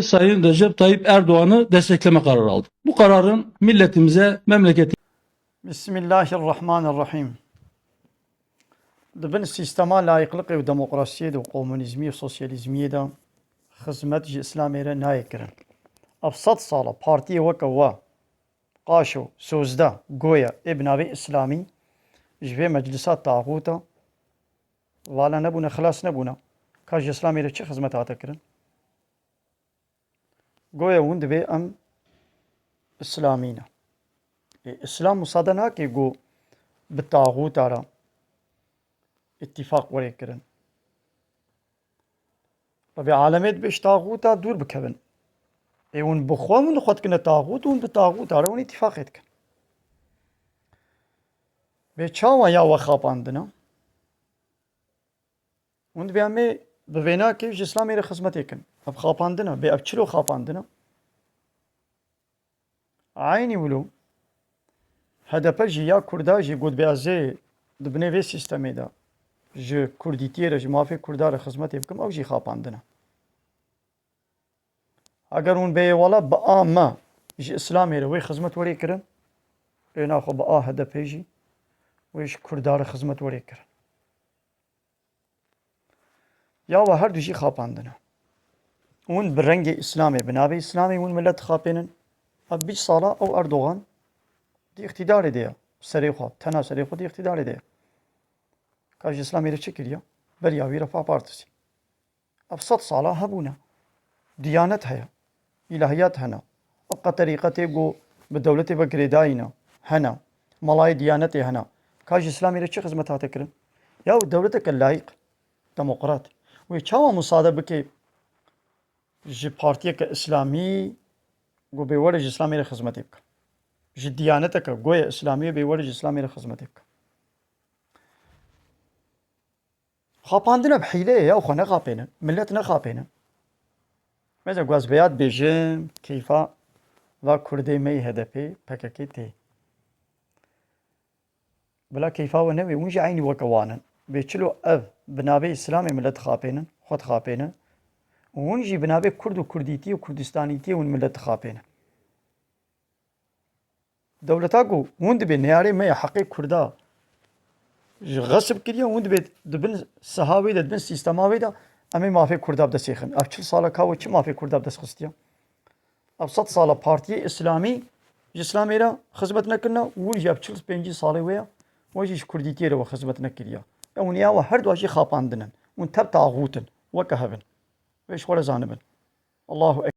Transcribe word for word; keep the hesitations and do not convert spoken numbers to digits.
Sayın Recep Tayyip Erdoğan'ı destekleme kararı aldı. Bu kararın milletimize, memleketimize Bismillahirrahmanirrahim. Di bin sîstema layîqliqê û demokrasiyê de û komunîzmî û sosyalîzmiyê de xizmet ji Îslamê re nayê kirin. Ev sed sal e partiyê weke we, qaşo, sozde, goye, ê bi navê Îslamî ji vê meclisa taxûta vala nebûne, xilas nebûne. Ka ji Îslamê re çi xizmet hate kirin? Goya hûn divê em Îslamî ne. Ê, Îslam musade nake ku bi taxûta re îtîfaq were kirin. Rebê alemê dibê ji taxûta dûr bikevin. Ê, hûn bi xwe hûn xwe dikine taxût, hûn bi taxûta re hûn îtîfaqê dikin. Bê çawa ya we xapandine? Hûn divê em ê bi vênakê ji Îslamê re xizmetê kin. Ev xapandin e, bê ev çilo xapandin e? Eynî wilo H D P jî ya Kurda jî got, bê ez ê di binê vê sîstemê de ji Kurdîtiyê re, ji mafê Kurda re xizmetê bikim, ew jî xapandin e. Eger hûn bêyê wela bi a me ji Îslamê re wê xizmet werê kirin, ê naxwe bi a H D P jî wê ji Kurda re xizmet werê kirin. Ya we her du jî xapandine. Hûn bi rengê Îslamê, bi navê Îslamê hûn milet dixapênin. Ev bîst sala ew Erdogan di îqtîdarê de ye. Serê xwe, tena serê xwe di îqtîdarê de ye. Ka ji Îslamê re çi kiriye? Beriya wî Refah Partisi. Ev sed sala hebûne. Diyanet heye. Îlahiyat hene. Ev qe terîqetê ku bi dewletê ve girêdayî ne. Hene. Malayê diyanetê hene. Ka ji Îslamê re çi xizmet hate kirin? Ya dewleteke layîq, demokrat, wê çawa musade bike ji partiyeke Îslamî ku bê were ji Îslamê re xizmetê bike? Ji diyaneteke goya Îslamî bê were ji Îslamê re xizmetê bike? Xapandine bi hîleyê ya, xwe nexapênin. Milet nexapênin. Mesela ku ez vêya dibêjim, keyfa va Kurdê me yê H D P, P K K tê. Bila keyfa we nebe, hûn jî eynî weke wan in. Bê çilo ev bi navê Îslamê milet dixapênin, xwe dixapênin. Û hûn jî bi navê Kurd û Kurdîtî û Kurdistanîtiyê hûn milet dixapênin. Dewleta ku hûn dibê neyarê me ya heqê Kurda ji xesib kiriye, hûn dibê di bin siha wê de, di bin sîstema wê de em ê mafê Kurda bi dest êxin. Ev çil sala ka we çi mafê Kurda bi dest xistiye? Ev sed sala partiyê Îslamî ji Îslamê re xizmet nekirine, hûn jî ev çil pêncî salê wê ye, we jî ji Kurdîtiyê re we xizmet nekiriye. Ew niya we her du jî xapandin in. Hûn tev taxût in, weke hev in. Wê ji xwe re zanibin. Allahu Ekber.